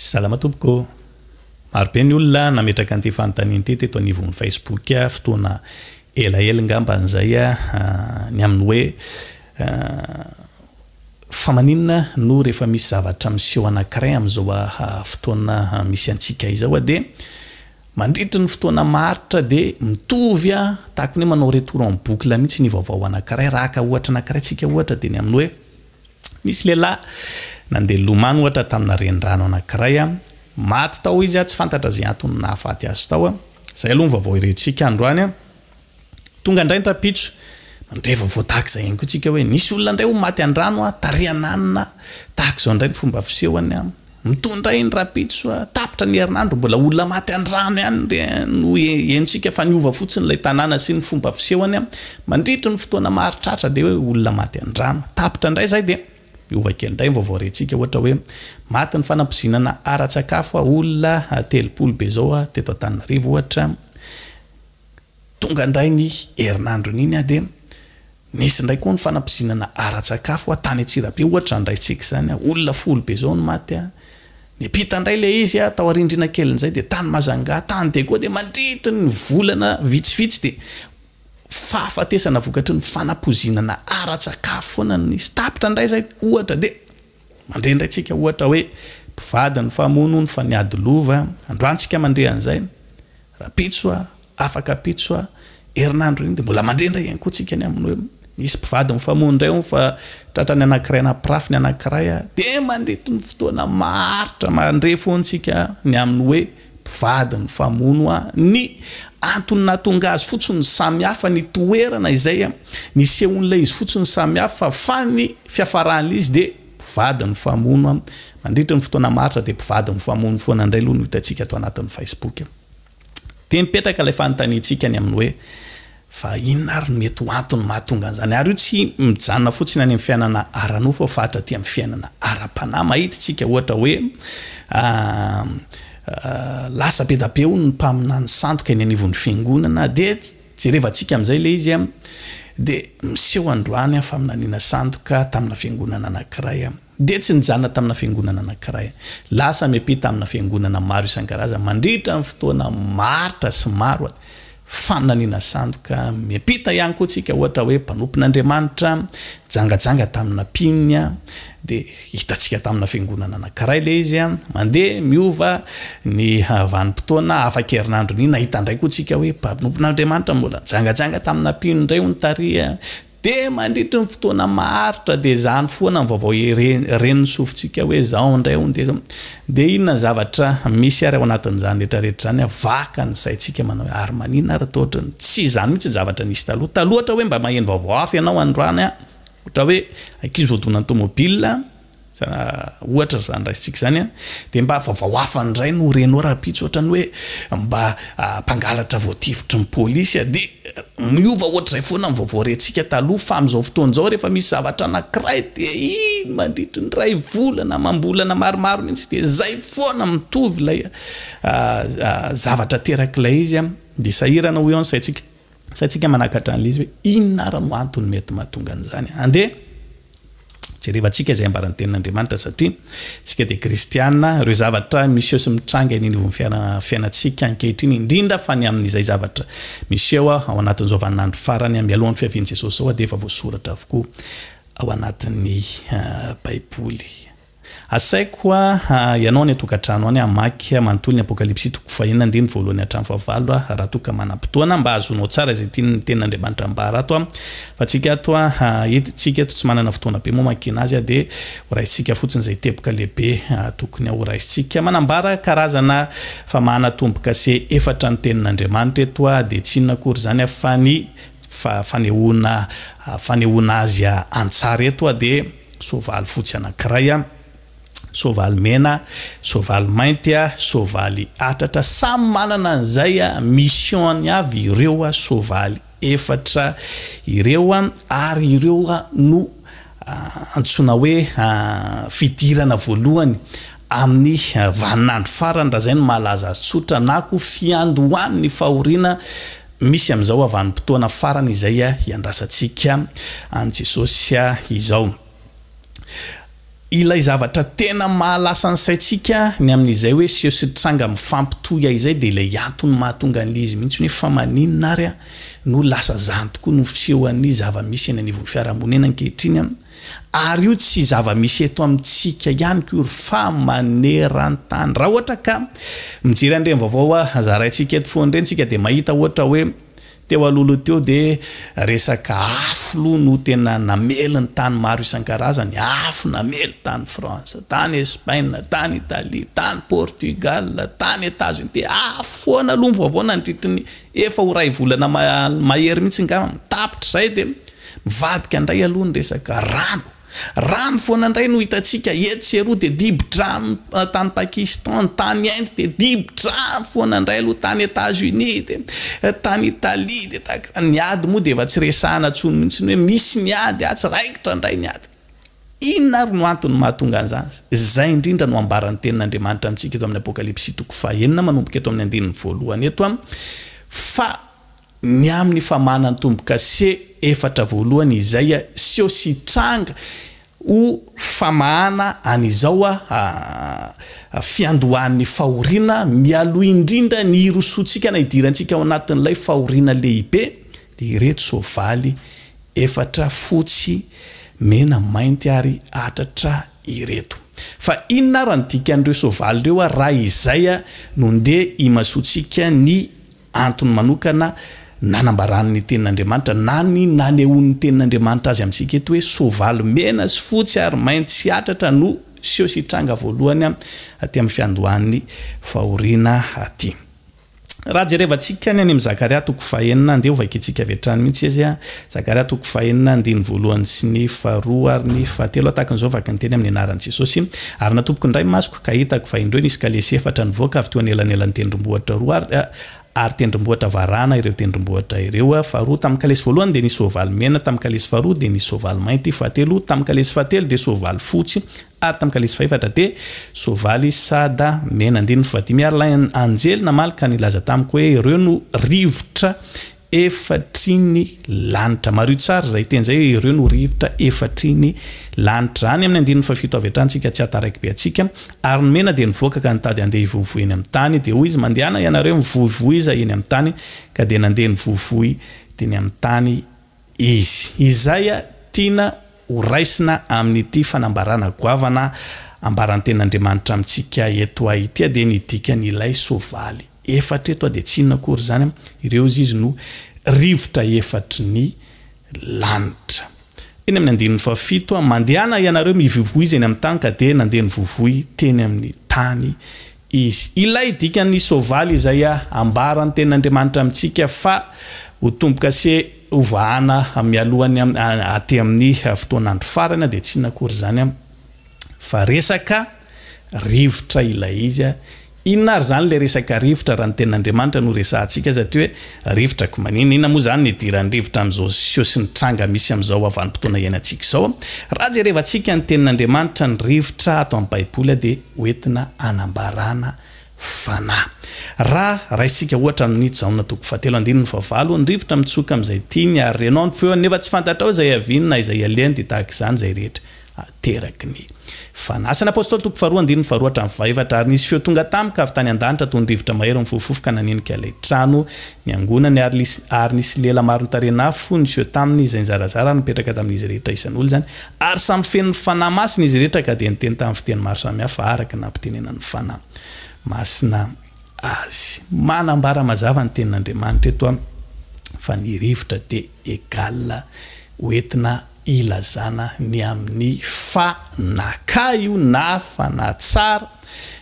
Salama tompoko. Marobe ny olona nametraka an'ity fanontaniana ity teto anivon'ny Facebook fotoana elaela ngamba izay ny amin'ny hoe fa maninona no rehefa misy zavatra miseho anankiray amin'izao fotoana misy antsika izao dia mandritry ny fotoana maharitra dia mitovy tahaka ny hoe manao retour en boucle mihitsy ny vaovao anankiray. Raha haka ohatra anankiray tsika ohatra dia ny amin'ny hoe nisy lehilahy nandeha nilomano ohatra tamina renirano anankiray, maty tao izy, tsy fantatra izay antony nahafaty azy tao. Izay aloha ny vaovao irentsika androany. Tonga indray ny rahampitso, mandre vaovao tahaka izay ihany koa tsika hoe nisy olona indray ho maty an-drano a, tarihan'anona, tahaka izao indray ny fomba fisehony a. Mitohy indray ny rahampitso a, tapitra ny herinandro mbola olona maty an-drano ihany re no henontsika fa niova fotsiny ilay tanàna sy ny fomba fisehony a. Mandritry ny fotoana maharitraritra dia hoe olona maty an-drano. Tapitra indray izay dia miova kely indray ny vaovao rentsika ohatra hoe maty ny fanampoizinana ara-tsakafo a, olona 30 be izao a teto Antananarivo ohatra. Tonga indray ny herinandron'iny aho dia nisy indray koa ny fanampizinana ara-tsakafo tany Antsirabe ohatra izany raintsika izany, olona folo be izao no maty, niampita indray ilay izy tao arindrina kelin'izay dia tany Majunga, tany Diego dia mandritry ny volana vitsivitsy dia fahafatesana vokatry ny fanampoizinana ara-tsakafo foana no nisy. Tapitra indray izay ohatra dia mandre indray tsika ohatra hoe mpivady nifamono hono fa niady lova, androany tsika mandre an'izay. Rapitso a, afaka pitso a, herinandro iny dia mbola mandre indray ihany koa tsika ny amin'ny hoe nisy mpivady mifamono indray hono fa tratran'ny anankiray nampirafy ny anankiray a, dia mandritry ny fotoana maharitra mandre foana tsika ny amin'ny hoe mpivady nifamono a, ny antony nahatonga azy fotsiny no samy hafa, ny toerana izay nisehoan'ilay izy fotsiny samy hafa fa ny fiafaran'ilay izy dia mpivady mifamono a, mandritra ny fotoana maharitra dia mpivady mifamono foana indray aloha no hitantsika ato anatin'ny Facebook. Dia mipetraka ilay fanontaniantsika ny amin'ny hoe fa inona ary no mety ho antony mahatonga an'izany? Ary io tsy mijanona fotsiny any amin'ny fiainana ara-nofo fa hatraty amin'ny fiainana ara-panahy. Mahita isika ohatra hoe lasa be da be hono ny mpaminany sandoka eny anivon'ny fiangonana dia Jerevantsika amin'izay ilay izy dia miseho androany faminaniana sandoka tamina fiangonana anankiray. Dia tsy nijanona tamina fiangonana anankiray. Lasa miampita amina fiangonana maro isan-karazany mandritra ny fotoana maharitra sy maro. Faminaniana sandoka. Miampita ihany koa tsika ohatra hoe mpanompon'Andriamanitra nijangajanga tamina mpino. Dia hitantsika tamina fiangonana anankiray ilay izy an, mandeha miova ny vanim-potoana, afaka herinandro ny nahita indray koa tsika hoe mpanompon'Andriamanitra mbola nijangajanga tamina mpino indray hono tary an, dia mandritry ny fotoana maharitra dia izany foana ny vaovao ren'ny sofintsika hoe izao indray hono dia izao, dia inona ny zavatra misy ary ao anatin'izany rehetra rehetra izany an, vaka ny saintsika manao hoe ary maninona ary toa ohatran'ny tsy izany mihitsy ny zavatra nisy taloha, taloha ohatra hoe mba maheno vaovao hafa ianao androany an. Ohatra hoe ankizy voadonan'ny tomobile, ohatra izany raisintsika izany an, dia mba vaovao hafa indray no renao rahampitso, ohatran'ny hoe mba mpangalatra voatifitry ny polisy, dia miova ohatr'izay foana ny vaovao rentsika taloha, fa amin'izao fotoana izao rehefa misy zavatra anankiray dia iny mandritry ny iray volana amam-bolana maromaro mihitsy dia izay foana mitovy ilay zavatra aterak'ilay izy an, dia sahirana hoy aho ny saintsika. Saintsika manakatra an'ilay izy hoe inona ary no antony mety mahatonga an'izany. Andeha jerevantsika izay ambaran'ny tenin'Andriamanitra satria isika dia kristiana, ireo zavatra miseho sy mitranga eny anivon'ny fiainantsika ankehitriny, indrindra fa ny amin'izay zavatra miseho ao anatin'izao vaninandro farany mialohan'ny fiavian'i Jesosy izao dia efa voasoratra avokoa ao anatin'ny Baiboly. Asaiko ianao any an-tokantrano any hamaky manontolo ny Apokalypsy toko fahenina andininy voalohany hatramin'ny fahavalo raha toa ka manam-potoana mba hahazoanao tsara izay tian'ny tenin'Andriamanitra ambara ato. Fa tsika ato, eto tsika eto tsy manana fotoana be moa hamakiana azy dia ho raisintsika fotsiny izay teboka lehibe tokony ho raisintsika. Manambara karazana famahana tombo-kase efatra ny tenin'Andriamanitra eto dia tsy inona akory izany fa ny fanehoana fanehoana azy an-tsary eto dia Soavaly fotsy anankiray, soavaly mena, soavaly mainty, soavaly atratra, samy manana an'izay mission-ny avy ireo soavaly efatra ireo ary ireo no antsoina hoe fidirana voalohany amin'ny vaninandro farany raha izay no mahalaza azy tsotra na koa fiandohan'ny fahoriana Misy amin'izao vanim-potoana farany izay hiandrasantsika an'i Jesosy izao. Ilay zavatra tena mahalasa ny saintsika ny amin'izay hoe seho sy tranga mifampitohy izay dia ilay antony mahatonga an'ilay izy mihitsy hoe fa maninona ary no lasa zany tokoa no fisehoan'ny zava-misy eny anivon'ny fiarahamonina ankehitriny ary io tsy zava-misy eto amintsika ihany kory fa maneran-tany. Raha ohatra ka mijery an'ireny vaovao zaraintsika eto foana ireny isika dia mahita ohatra hoe Teo alohaloha teo dia resaka afo loha no tena namely ny tany maro isan-karazany, afo namely tany France, tany Espaina, tany Italie, tany Portugal, tany Etats-Unis, dia afo foana aloha ny vaovao nandritry ny efa ho iray volana mahery mihitsy angamba, tapitra izay dia mivadika indray aloha ny resaka rano. Rano foana indray no hitantsika etsy sy eroa dia dibo-drano tany Pakistan, tany Inde dia dibo-drano foana indray aloha tany Etats Unis dia tany Italie dia tahaka izany. Ny ady moa dia efa tsy resahana intsony mihitsy hoe misy ny ady atsy, raikitra indray ny ady. Inona ary no antony mahatonga an'izany? Izay indrindra no ambaran'ny tenin'Andriamanitra amintsika eto amin'ny Apokalypsy toko fahenina manomboka eto amin'ny andininy voalohany eto fa Ny amin'ny famahana ny tombo-kase efatra voalohany izay seho sy tranga ho famahana an'izao fiandohan'ny fahoriana mialoha indrindra ny hirosoantsika na hidirantsika ao anatin'ilay fahoriana lehibe dia ireto soavaly efatra fotsy, mena, mainty ary atratra ireto. Fa inona ary ny dikan'ireo soavaly ireo raha izay no ndeha himasoantsika ny Antony manokana nanambarany ny Tenin'Andriamanitra na ny nanehoan'ny Tenin'Andriamanitra azy amintsika eto hoe soavaly mena sy fotsy ary mainty sy hatratra no seho sy tranga voalohany aty amin'ny fiandohan'ny fahoriana aty. Raha jerevantsika ny any amin'ny Zakaria toko fahenina, andeha hovakintsika avy hatrany mihitsy izy, Zakaria toko fahenina andininy voalohany sy ny faharoa ary ny fahatelo, tahaka an'izao vaky ny teny amin'ny anaran'i Jesosy, Ary natopiko indray ny masoko, Ka hitako fa indreo nisy kalesy efatra nivoaka avy teo anelanelan'ny tendrombohitra roa ary ary tendrombohitra varahana ireo tendrombohitra ireo. Faharoa, tamin'ny kalesy voalohany dia nisy soavaly mena, tamin'ny kalesy faharoa dia nisy soavaly mainty, fahatelo, tamin'ny kalesy fahatelo dia soavaly fotsy, ary tamin'ny kalesy fahefatra dia soavaly sada mena. Andininy fahadimy, Ary ilay anjely namaly ka nilaza tamiko hoe, Ireo no rivotra efatry ny lanitra. Mariho tsara izay teny izay hoe ireo no rivotra efatry ny lanitra. Any amin'ny andininy fahafito avy hatrany isika tsy hahataraiky be antsika. Ary ny mena dia nivoaka ka nitady handeha hivoivoy eny amin'ny tany. Dia hoy izy, Mandehana ianareo mivoivoiza eny amin'ny tany. Ka dia nandeha nivoivoy teny amin'ny tany izy. Izay tiana ho raisina amin'ity fanambarana goavana ambaran'ny Tenin'Andriamanitra amintsika eto ity dia ny dikan'ilay soavaly efatra eto dia tsy inona akory izany, ireo izy no rivotra efatry ny lanitra. Eny amin'ny andininy fahafito, Mandehana ianareo mivoivoiza eny amin'ny tany ka dia nandeha nivoivoy teny amin'ny tany izy. Ilay dikan'ny soavaly izay ambaran'ny Tenin'Andriamanitra amintsika fa ho tombo-kase Hovahana mialohan'ny aty amin'ny fotoan'andro farany dia tsy inona akory izany fa resaka rivotra ilay izy. Inona ary izany ilay resaka rivotra raha ny tenin'Andriamanitra no resahantsika satria hoe rivotra ko maninona? Inona moa izany ny idiran'ny rivotra amin'izao seho sy ny tranga misy amin'izao vanim-potoana iainantsika izao? Raha jerevantsika ny tenin'Andriamanitra ny rivotra ato amin'ny Baiboly dia hoentina hanambarana fanahy. Raha raisintsika ohatra amin'ny Jaona toko fahatelo andininy fahavalo, ny rivotra mitsoka amin'izay tiany ary renao ny feony nefa tsy fantatrao izay hiaviany na izay hialehany dia tahaka izany izay rehetra ateraky ny fanahy. Asan'ny Apostoly toko faharoa andininy faharoa hatramin'ny fahefatra, ary nisy feo tonga tamiko avy tany an-danitra toy ny rivotra mahery mifofofofo ka nanenika ilay trano niangonany ary ary nisy lela maro nitarehin'afo niseho taminy izay nizarazara ary nipetraka tamin'izy rehetra isan'olona izany Ary samy feno ny Fanahy Masina izy rehetra ka dia niteny tamin'ny fiteny maro samihafa araka ny nampitenenan'ny Fanahy Masina azy. Manambara mazava ny Tenin'Andriamanitra eto fa ny rivotra dia égal hoentina hilazana ny amin'ny fanahy. Ka io na fanahy tsara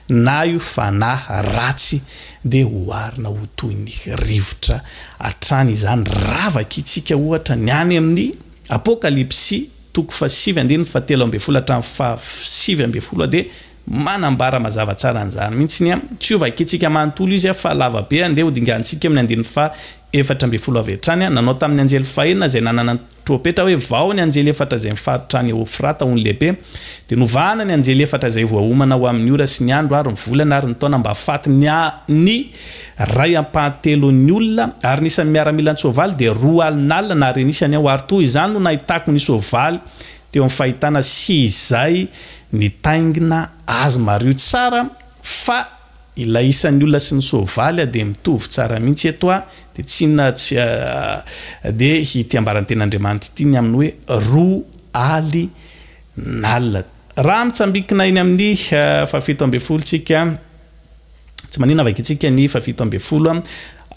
na io fanahy ratsy dia oharina ho toy ny rivotra hatrany izany. Raha vakintsika ohatra ny any amin'ny. Apokalypsy, toko fahasivy andininy fahatelo ambin'ny folo hatramin'ny fahasivy ambin'ny folo dia manambara mazava tsara an'izany mihitsy ny Tsy ho vakintsika manontolo izy fa lava be, andeha ho dinganintsika eo amin'ny andininy faha-14 avy hatrany. Nanao tamin'ny anjely fahenina izay nanana ny trompetra hoe, Vao ny anjely efatra izay mifaritra any Eofrata ony lehibe. Dia novahana ny anjely efatra izay voaomana ho amin'ny ora sy ny andro ary ny volana ary ny taona mba hahafaty ny ny Ray ampahatelon'ny olona, ary ny isan'ny miaramilan-tsoavaly dia roa alinalina naharenisany aho, ary toy izany no nahitako ny soavaly teo amin'ny fahitana sy izay nitaingina azy. Mariho tsara fa ilay isan'ny olona sy ny soavaly dia mitovy tsara mihitsy eto dia tsy inona tsy dia ity ambaran'ny tenin'Andriamanitra ity ny amin'ny hoe 20. Raha mitsambikina eny amin'ny fahafito ambin'ny folo tsika, tsy maninona, vakintsika ny fahafito ambin'ny folo.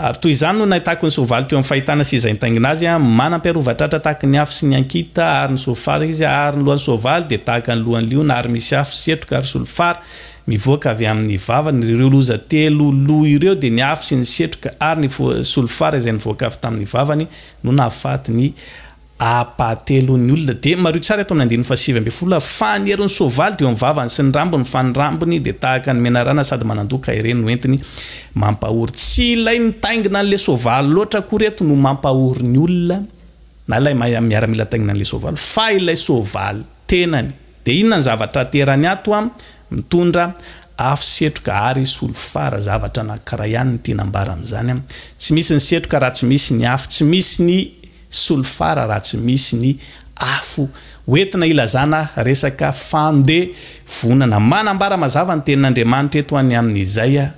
Ary toy izany no nahitako ny soavaly teo amin'ny fahitana sy izay nitaingina azy, manam-piarovan-tratra tahaka ny afo sy ny ankita ary ny solifara izy, ary ny lohan'ny soavaly dia tahaka ny lohan'ny liona, ary misy afo sy setroka ary solifara mivoaka avy amin'ny vavany. Ireo loza telo loha ireo, dia ny afo sy ny setroka ary ny solifara izay nivoaka avy tamin'ny vavany, no nahafaty ny ampahatelon'ny olona. Dia mariho tsara eto amin'ny andininy fahasivy ambin'ny folo, fa ny herin'ny soavaly dia eo amin'ny vavany sy ny rambony, fa ny rambony dia tahaka ny menarana sady manan-doha ka ireny no entiny mampahory. Tsy ilay mitaingina an'ilay soavaly loatra akory eto no mampahory ny olona, na ilay miaramila taingina an'ilay soavaly, fa ilay soavaly tenany. Dia inona ny zavatra aterany ato an? Mitondra afo, setroka ary solifara, zavatra anankiray ihany no tiana ambara amin'izany an. Tsy misy ny setroka raha tsy misy ny afo, tsy misy ny solifara raha tsy misy ny afo. Hoentina hilazana resaka fandevonana. Manambara mazava ny tenin'Andriamanitra eto any amin'izay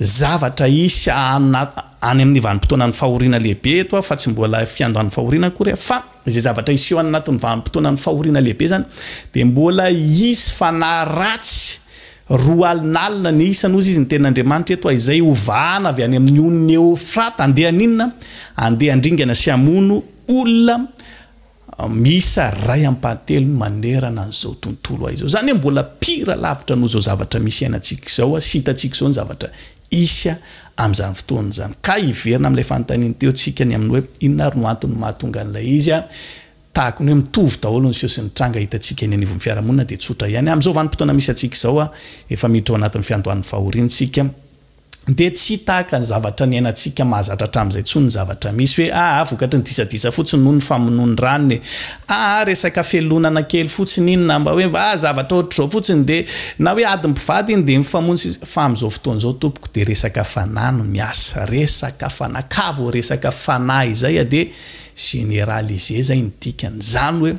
zavatra hisy any amin'ny vanim-potoanan'ny fahoriana lehibe eto fa tsy mbola fiandohan'ny fahoriana akory, fa izay zavatra hiseho any anatin'ny vanim-potoanan'ny fahoriana lehibe izany dia mbola hisy fanahy ratsy roa alinalina ny isany, hozy izy ny tenin'Andriamanitra eto, izay hovahana avy any amin'ny onin'i Eofrata, andeha haninona? Andeha handringana sy hamono olona miisa iray ampahatelony manerana an'izao tontolo izao. Izany hoe mbola pire lavitra noho izao zavatra misy iainantsika izao sy hitantsika izao ny zavatra hisy amin'izany fotoana izany. Ka hiverina amin'ilay fanontaniana teo tsika ny amin'ny hoe inona ary no antony mahatonga an'ilay izy tahaka ny hoe mitovy daholo ny seho sy ny tranga hitantsika eny anivon'ny fiarahamonina? Dia tsotra ihany. Amin'izao vanim-potoana misy antsika izao, efa miditra ao anatin'ny fiandohan'ny fahoriana isika, dia tsy tahaka ny zavatra niainantsika mahazatra hatramin'izay intsony ny zavatra misy hoe aa vokatry ny disadisa fotsiny noho ny famonoan'ny ranony e, aa resaka fialonana kely fotsiny iny, na mba hoe aa zavatra ohatr'izao fotsiny dia na hoe ady mpivady iny dia mifamono sy. Fa amin'izao fotoana izao tompoko dia resaka fanahy no miasa, resaka fanahy, ka vao resaka fanahy izay dia généraliser izay ny dikany, izany hoe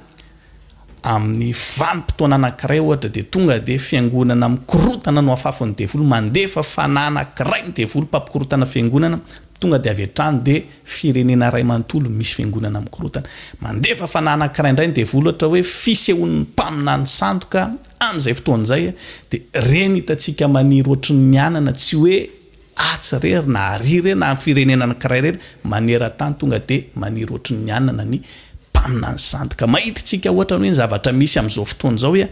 amin'ny vanim-potoana anankiray ohatra dia tonga dia fiangonana mikorotana no afafin'ny devoly, mandefa fanahy anankiray ny devoly mpampikorotana fiangonana, tonga dia avy hatrany dia firenena iray manontolo misy fiangonana mikorotana. Mandefa fanahy anankiray indray ny devoly ohatra hoe fisehoan'ny mpaminany sandoka, amin'izay fotoana izay dia ireny hitantsika maniry ohatry ny anana, tsy hoe atsy irery na ary irery na amin'ny firenena anankiray irery, maneran-tany tonga dia maniry ohatry ny anana ny mpaminany sandoka. Mahita isika ohatra ny hoe ny zavatra misy amin'izao fotoana izao hoe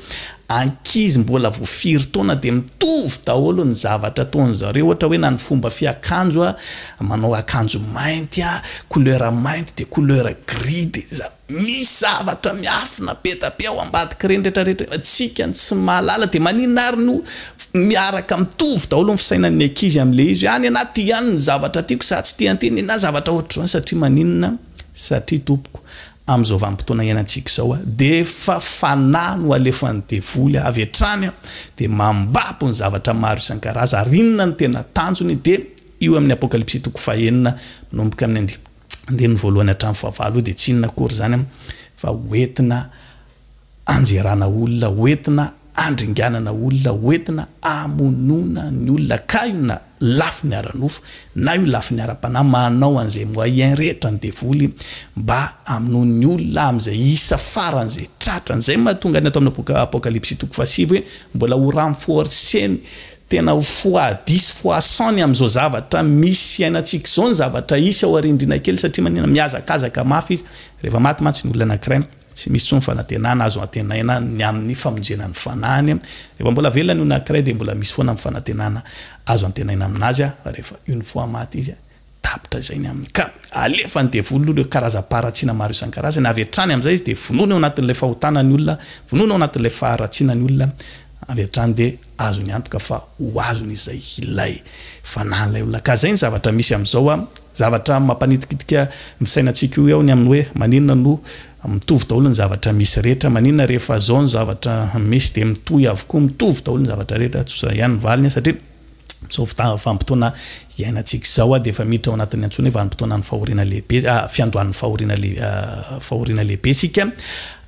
ankizy mbola vao firy taona dia mitovy daholo ny zavatra ataon'zareo, ohatra hoe na ny fomba fiakanjo, manao akanjo mainty, couleur mainty dia couleur gris dia. Misy zavatra miafina be da be ao ambadik'ireny rehetra rehetra ireny fa tsika no tsy mahalala. Dia maninona ary no miaraka mitovy daholo ny fisainan'ny ankizy amin'ilay izy hoe ah nenaha ty ihany ny zavatra tiako za tsy tia an'ity, nenaha zavatra ohatr'izao satria maninona? Satria tompoko amin'izao vanim-potoana iainantsika izao dia efa fanahy no alefan'ny devoly avy hatrany dia mambabo ny zavatra maro isan-karazany. Ary inona no tena tanjony? Dia io amin'ny Apokalypsy toko fahenina manomboka amin'ny andininy andininy voalohany hatramin'ny fahavalo io dia tsy inona akory izany fa hoentina anjerana olona, hoentina andringanana olona, hoentina hamonoana ny olona, ka io na lafiny ara-nofo na io lafiny ara-panahy, manao an'izay moyen rehetra ny devoly mba hamonoany ny olona amin'izay isa faran'izay tratrany. Izay no mahatonga ny ato amin'ny Apokalypsy toko fahasivy hoe mbola ho renforcer-ny Tena ho fois dix fois cent ny amin'izao zavatra misy iainantsika izao ny zavatra hisy ao aoriandriana kely satria maninona? Mihazakazaka mafy izy, rehefa maty mantsy ny olona anankiray tsy misy intsony fanantenana azo antenaina ny amin'ny famonjena ny fanahiny, rehefa mbola velona ny olona anankiray dia mbola misy foana ny fanantenana azo antenaina aminazy fa rehefa une fois maty izy Tapitra izay ny aminy. Ka alefan'ny devoly aloha ireo karazam-paharatsiana maro isan-karazany, avy hatrany amin'izay izy dia vonoiny ao anatin'ilay fahotana ny olona, vonoiny ao anatin'ilay faharatsiana ny olona, avy hatrany dia azony antoka fa ho azony izay ilay fanahin'ilay olona. Ka izay ny zavatra misy amin'izao an, zavatra mampanitikitika ny fisainantsika io eo ny amin'ny hoe maninona no mitovy daholo ny zavatra misy rehetra, maninona rehefa izao ny zavatra misy dia mitohy avokoa, mitovy daholo ny zavatra rehetra, tsotra ihany ny valiny satria. Izao vanim-potoana iainantsika izao dia efa miditra ao anatin'ny antsoina hoe vanim-potoanan'ny fahoriana lehibe, fiandohan'ny fahoriana fahoriana lehibe isika.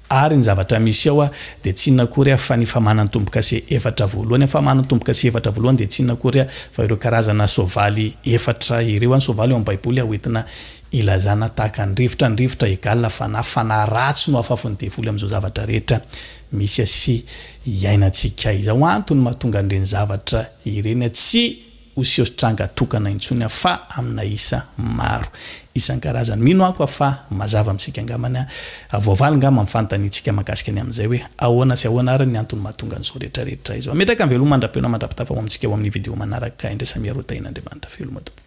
Ary ny zavatra misy ao dia tsy inona akory fa ny famahanan-tombokase efatra voalohany. Ny famahanan-tombokase efatra voalohany dia tsy inona akory fa ireo karazana soavaly efatra ireo. Ny soavaly ao amin'ny Baiboly hoentina ilazana tahaka ny rivotra. Ny rivotra egal fanahy. Fanahy ratsy no afafin'ny devoly amin'izao zavatra rehetra misy sy iainantsika izao. Antony mahatonga an'ireny zavatra ireny tsy ho seho sy tranga tokana intsony fa amina isa maro isan-karazany. Mino aho koa fa mazava amintsika angambany, voavaly angamba ny fanontaniantsika mahakasika ny amin'izay hoe ahoana sy ahoana ary ny antony mahatonga an'izao rehetra rehetra izao. Ametraka ny veloma mandra-pihaona mandra-pitafa ho amintsika ho amin'ny video manaraka indray samia roa tahian'Andriamanitra. Veloma tompoko.